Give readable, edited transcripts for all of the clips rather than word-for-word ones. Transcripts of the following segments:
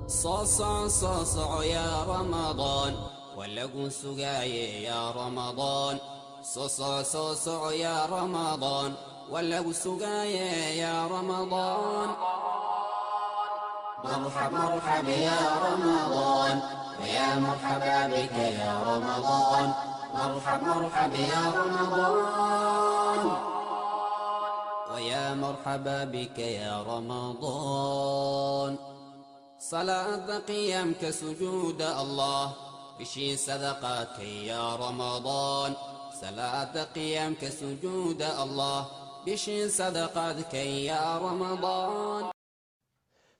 Soo soco, soo soco yaa Ramadaan, waa lagu sugaaye yaa Ramadaan. Soo soco, soo soco yaa Ramadaan, waa lagu sugaaye yaa Ramadaan. مرحب مرحب يا رمضان، ويا مرحبا بك يا رمضان. مرحب مرحب يا رمضان، ويا مرحبا بك يا رمضان. صلاة قيامك، سجود الله، bishii sadaqaadka يا رمضان. صلاة قيامك، سجود الله، bishii sadaqaadka يا رمضان.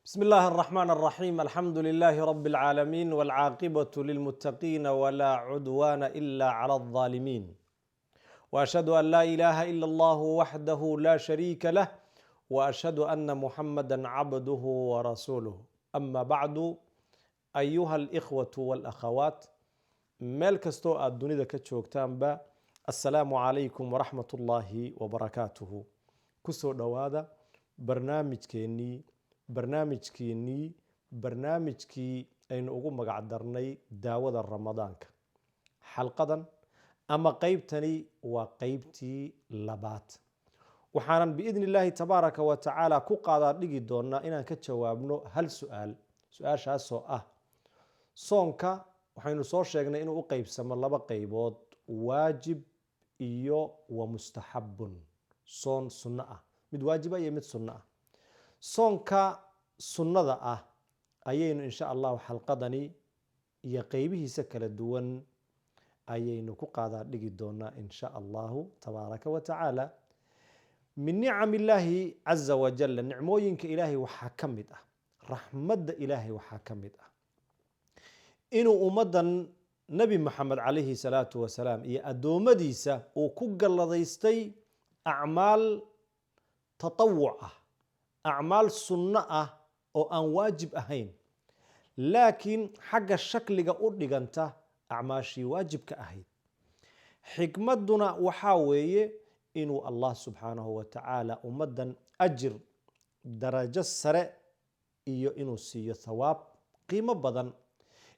بسم الله الرحمن الرحيم، الحمد لله رب العالمين، والعاقبة للمتقين، ولا عدوان إلا على الظالمين، وأشهد أن لا إله إلا الله وحده لا شريك له، وأشهد أن محمدا عبده ورسوله. أما بعد، أيها الإخوة والأخوات، meel kastoo aad dunida ka joogtaanba، السلام عليكم ورحمة الله وبركاته. Kusoo dhowaada barnaamijkeennii, barnaamijkiinnii, barnaamijkii aynu ugu magac darnay Daawada Ramadaanka. Xalqadan ama qeybtani waa qeybtii labaad. Waxaanan بإذن الله تبارك وتعالى ku qaadaa dhigi doonaa inaan ka jawaabno hal su-aal, su-aashaasoo ah soonka. Waxaynu soo sheegnay inuu u qeybsamo laba qeybood, waajib iyo wa mustaxabun, soon sunno ah, mid waajiba iyo mid sunno ah. Soonka sunnada ah ayaynu insha Allahu xalqadani iyo qeybihiisa kala duwan ayaynu ku qaadaa dhigi doonaa insha Allahu تبارك وتعالى. من نعم الله عز وجل, nicmooyinka Ilaahay waxaa ka mid ah, raxmadda Ilaahay waxaa ka mid ah inuu ummaddan Nebi Maxamed عليه الصلاة والسلام iyo addoommadiisa uu ku galladaystay acmaal tatawuc ah, acmaal sunno ah oo aan waajib ahayn, laakiin xagga shakliga u dhiganta acmaashii waajibka ahayd. Xikmadduna waxaa weeye inuu Allah سبحانه وتعالى ummaddan ajir, darajo sare iyo inuu siiyo thawaab qiimo badan,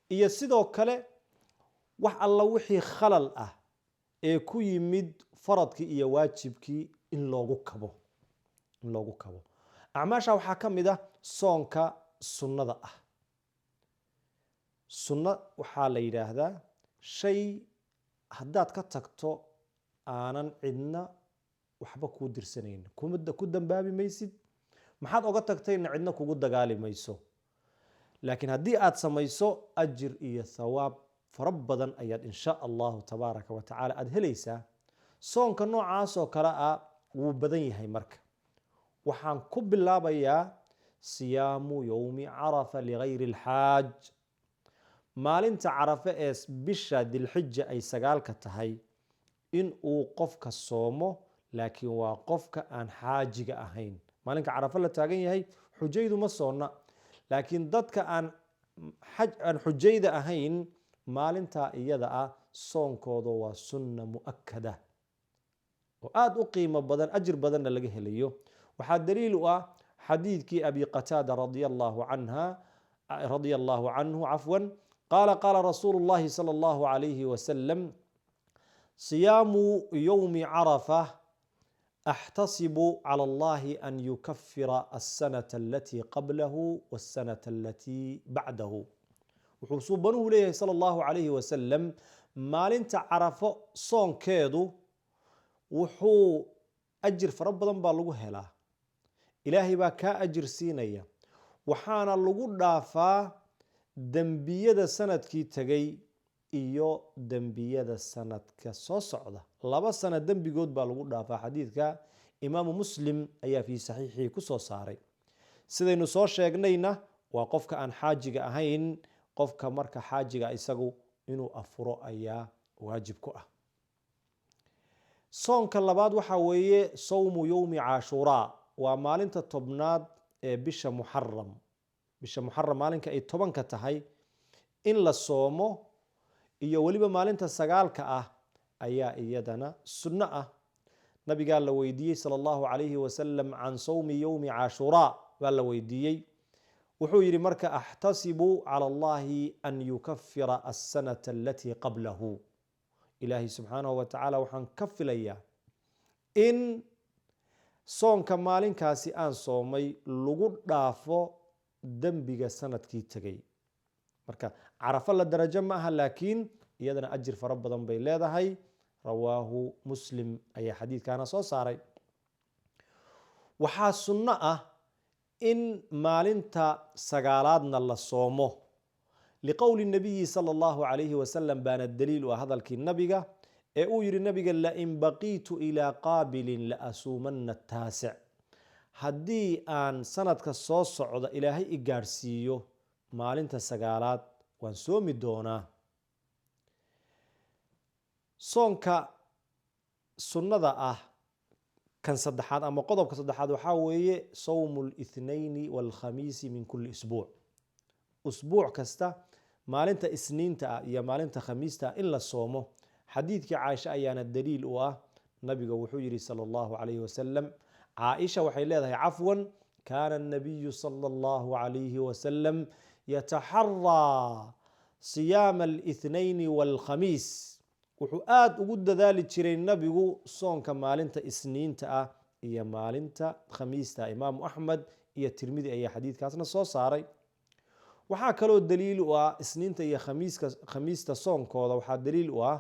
iyo sidoo kale wax alla wixii khalal ah ee ku yimid faradkii iyo waajibkii in loogu kabo. Acmaasha waxaa ka mid ah soonka sunnada ah. Sunno waxaa la yidhaahdaa shay haddaad ka tagto aanan cidna waxba kuu dirsanayn, ku dambaabi maysid, maxaad oga tagtayna cidna kugu dagaali mayso, laakiin haddii aad samayso ajir iyo thawaab fara badan ayaad insha Allahu تبارك وتعالى aada helaysaa. Soonka noocaasoo kale ah wuu badan yahay. Marka waxaan ku bilaabayaa صيام يوم عرفة لغير الحاج. Maalinta Carafe ee bisha Dilxija ay 9-ka tahay in uu qofka soomo, laakiin waa qofka aan xaajiga ahayn. Maalinka Carafe la taagan yahay xujaydu ma soonna, laakiin dadka aan xaj, aan xujayda ahayn, maalintaa iyada ah soonkooda waa sunna mu'akada oo aada u qiimo badan, ajir badanna laga helayo. Waxaa daliil u ah xadiidkii Abi Qataada رضي الله عنها، رضي الله عنه عفوا، قال: قال رسول الله صلى الله عليه وسلم: صيام يوم عرفة أحتسب على الله أن يكفر السنة التي قبله والسنة التي بعده. Wuxuu suubanuhu leeyahay صلى الله عليه وسلم: maalinta Carafo soonkeedu wuxuu ajir fara badan baa lagu helaa, Ilaahay baa kaa ajir siinaya, waxaana lagu dhaafaa dembiyada sanadkii tegay iyo dembiyada sanadka soo socda. 2 sano dembigood baa lagu dhaafaa. Xadiidka Imaamu Muslim ayaa في صحيحه ku soo saaray. Sidaynu soo sheegnayna, waa qofka aan xaajiga ahayn. Qofka marka xaajiga isagu inuu afuro ayaa waajib ku ah. Soonka labaad waxaa weeye صوم يوم عاشوراء. Waa maalinta 10aad ee bisha Muxaram. Bisha Muxaram maalinka ay 10-ka tahay in la soomo iyo weliba maalinta 9-ka ah ayaa iyadana sunno ah. Nabigaa la weydiiyey صلى الله عليه وسلم عن صوم يوم عاشوراء baa la weydiiyey. Wuxuu yidhi marka: "Axtasibu cala Allahi an yukafira alsanata alatii qablahu." Ilaahay subxaanahu wa tacaala waxaan ka filayaa in soonka maalinkaasi aan soomay lagu dhaafo dembiga sanadkii tegay. Marka Carafo la darajo ma aha, laakiin iyadana ajir fara badan bay leedahay. Rawaahu Muslim ayaa xadiidkaana soo saaray. Waxaa sunno ah in maalinta sagaalaadna la soomo. Liqowli nabiyi sala Allahu calayhi wasalam baana daliil u ah, hadalkii Nabiga ee uu yihi Nabiga: "Lain baqiitu ilaa qaabilin la asuumanna ataasic." Haddii aan sanadka soo socda Ilaahay i gaadhsiiyo, maalinta sagaalaad waan soomi doonaa. Soonka sunnada ah kan saddexaad ama qodobka saddexaad waxaa weeye sawmu lithnayni waalkhamiisi min kulli isbuuc, usbuuc kasta maalinta Isniinta ah iyo maalinta Khamiista ah in la soomo. Xadiidkii Caaisha ayaana daliil u ah. Nabiga wuxuu yihi sala Allahu calayhi wasalam, Caaisha waxay leedahay, cafwan: "Kaana anabiyu sala Allahu calayhi wasalam yataxaraa siyaama alithnayn waalkhamiis." Wuxuu aada ugu dadaali jiray Nabigu soonka maalinta Isniinta ah iyo maalinta Khamiista. Imaamu Axmed iyo Tirmidi ayaa xadiidkaasna soo saaray. Waxaa kaloo daliil u ah Isniinta iyo Khamiista soonkooda, waxaa daliil u ah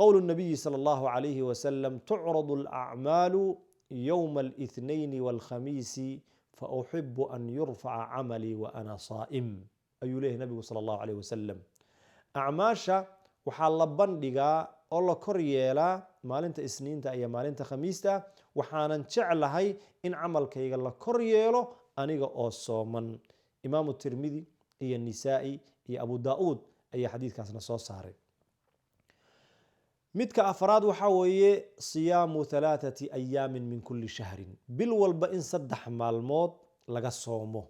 qowl nabiyi sala Allahu calayhi wasalam: "Tucradu alacmaalu yowma alithnayn waalkhamiisi, fauxibu an yurfaca camalii wa ana saa'im," ayuu leeyahy Nabigu sala Allahu calayh wasalam. Acmaasha waxaa la bandhigaa oo la kor yeelaa maalinta Isniinta iyo maalinta Khamiista, waxaanan jeclahay in camalkayga la kor yeelo aniga oo sooman. Imaamu Tirmidi iyo Nisaa'i iyo Abu Daauud ayaa xadiidkaasna soo saaray. Midka afraad waxaa weeye siyaamu halaathati ayaamin min kulli shahrin, bil walba in 3 maalmood laga soomo,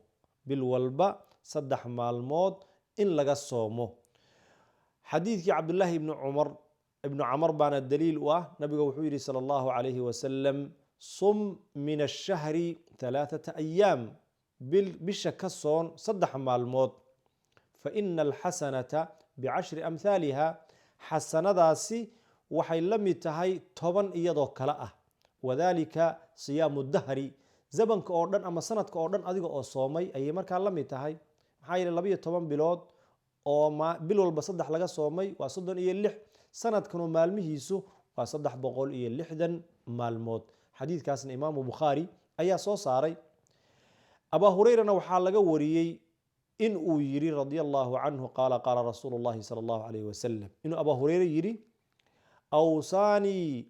bil walba 3 maalmood in laga soomo. Xadiidkii Cabdullaahi ibni Cumar, Ibnu Camar baana daliil u ah. Nabiga wuxuu yihi sala Allahu calayhi wasalam: "Sum min ashahri halaathata ayaam," bisha ka soon 3 maalmood, "faina alxasanata bicashri amhaaliha," xasanadaasi waxay la mid tahay 10 iyadoo kale ah. Wadalika siyaamu dahri, zamanka oo dhan ama sanadka oo dhan adiga oo soomay ayay markaa la mid tahay. Maxaa yeele 12 bilood oo bil walba saddex laga soomay waa 36, sanadkanu maalmihiisu waa 360 maalmood. Xadiidkaasna Imaamu Bukhaari ayaa soo saaray. Abaa Hurayrana waxaa laga wariyey in uu yiri radia Allahu canhu: "Qaala qaala rasuulu llahi sala Allahu alayh wasalam," inuu Abaa Hureyre yidhi: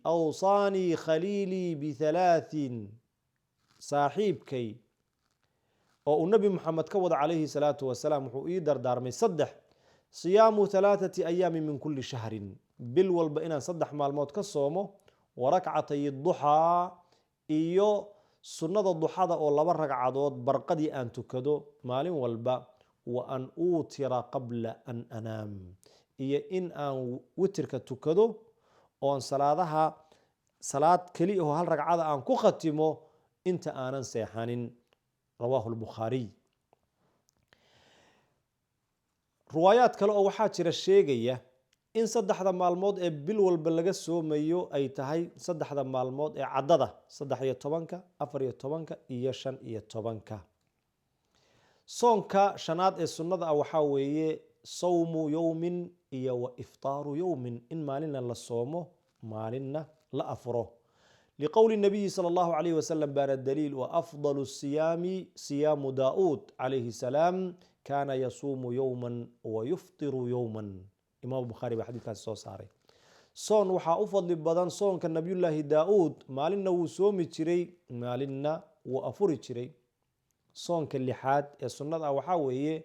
Awsaanii khaliilii bihalaatin," saaxiibkay oo uu Nabi Muxamed ka wada calayhi salaatu wasalaam wuxuu ii dardaarmay saddex: "Siyaamu halaathati ayaamin min kulli shahrin," bil walba inaan 3 maalmood ka soomo, "wa rakcatay duxaa," iyo sunnada duxada oo 2 ragcadood barqadii aan tukado maalin walba, "wa an uutira qabla an anaam," iyo in aan witirka tukado oon salaadaha salaad keli aho hal ragcada aan ku khatimo inta aanan seexanin. Rawaahu Lbukhaariy. Riwaayaad kale oo waxaa jira sheegaya in 3da maalmood ee bil walba laga soomayo ay tahay 3da maalmood ee caddada: 13-ka, 14-ka iyo 15-ka. Soonka shanaad ee sunnada ah waxaa weeye sawmu yowmin iyo wa iftaaru yowmin, in maalinna la soomo, maalinna la afuro. Liqowli nabiyi sala Allahu calayhi wasalam baana daliil: "Wa afdalu siyaami siyaamu Daa'uud calayhi salaam, kaana yasuumu yowman wa yuftiru yowman." Imaamu Bukhaari baa xadiidkaasi soo saaray. Soon waxaa u fadli badan soonka Nabiyullaahi Daa'uud, maalinna wuu soomi jiray, maalinna wuu afuri jiray. Soonka lixaad ee sunnada ah waxaa weeye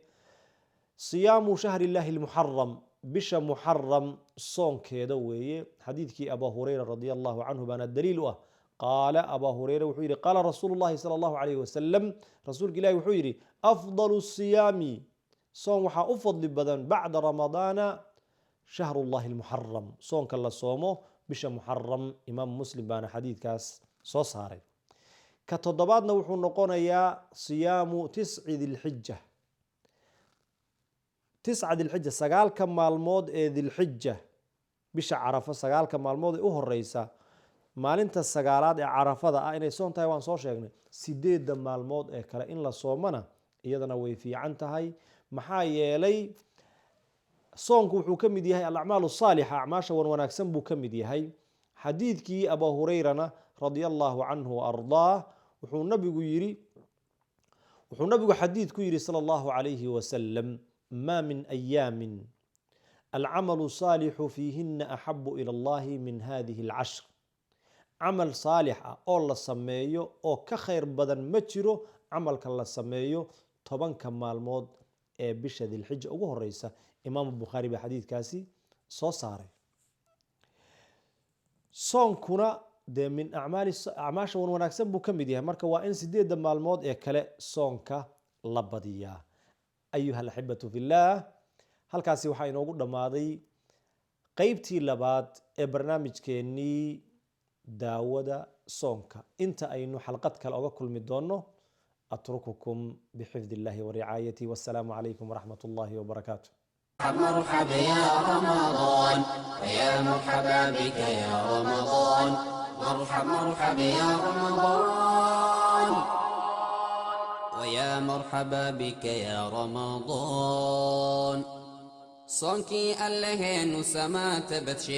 siyaamu shahri illaahi almuxaram, bisha Muxaram soonkeeda weeye. Xadiidkii Abaa Hureyra radia Allahu canhu baana daliil u ah. Qaala Abaa Hureyra wuxuu yihi: "Qaala rasuulu llahi sala Allahu calayhi wasalam," Rasuulka Ilahi wuxuu yidhi: "Afdalu siyaami," soon waxaa u fadli badan, "bacda Ramadaana shahru llahi almuxaram," soonka la soomo bisha Muxaram. Imaam Muslim baana xadiidkaas soo saaray. Ka toddobaadna wuxuu noqonayaa siyaamu 9 dilxija, 9 dilxija, 9-ka maalmood ee dilxija, bisha Carafo 9-ka maalmood ee u horeysa. Maalinta 9aad ee Carafada ah inay soon tahay waan soo sheegnay. 8-da maalmood ee kale in la soomana iyadana way fiican tahay, maxaa yeelay soonku wuxuu ka mid yahay الأعمال الصالحة, acmaasha wan wanaagsan buu ka mid yahay. Xadiidkii Abu Hurayrana رضي الله عنه وأرضاه, wuxuu nabigu yiri, wuxuu nabigu xadiid ku yidhi صلى الله عليه وسلم: ما من أيام العمل الصالح فيهن أحب إلى الله من هذه العشر. Camal saalix ah oo la sameeyo oo ka khayr badan ma jiro camalka la sameeyo 10-ka maalmood ee bisha Dilxija ugu horeysa. Imaamu Bukhaari baa xadiidkaasi soo saaray. Soonkuna dee min acmaali, acmaasha wan wanaagsan buu ka mid yahay. Marka waa in 8-da maalmood ee kale soonka la badiyaa. أيها الأحبة في الله, halkaasi waxaa inoogu dhammaaday qeybtii labaad ee barnaamijkeennii daawada soonka. Inta aynu xalqad kale oga kulmi doonno, أترككم بحفظ الله ورعايته, والسلام عليكم ورحمة الله وبركاته. مرحبا يا رمضان, ويا مرحبا بك يا رمضان. مرحب مرحب يا رمضان, ويا مرحبا بك يا رمضان. Soonkii Allaheenu samaata badshe.